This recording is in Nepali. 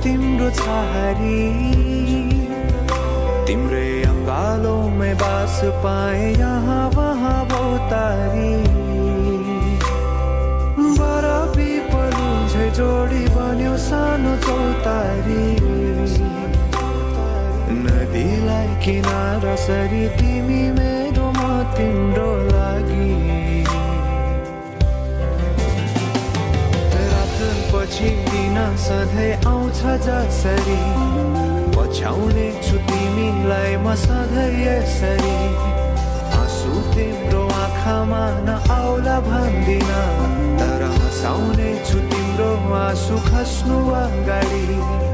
तिम्रो छहारी तिम्रै अंगालों बास पाए यहाँ वहाँ बहुतारी बरा पिपलु झै जोडी बन्यो सानो चौतारी नदीलाई किनारा सरी तिमी मेरो म तिम्रो लागि पछि दिन सधैँ आउँछ जसरी पछ्याउने छु तिमीलाई म सधैँ यसरी आँसु तिम्रो आँखामा नआउला भन्दिन तर हँसाउने छु तिम्रो आँसु खस्नु अगाडि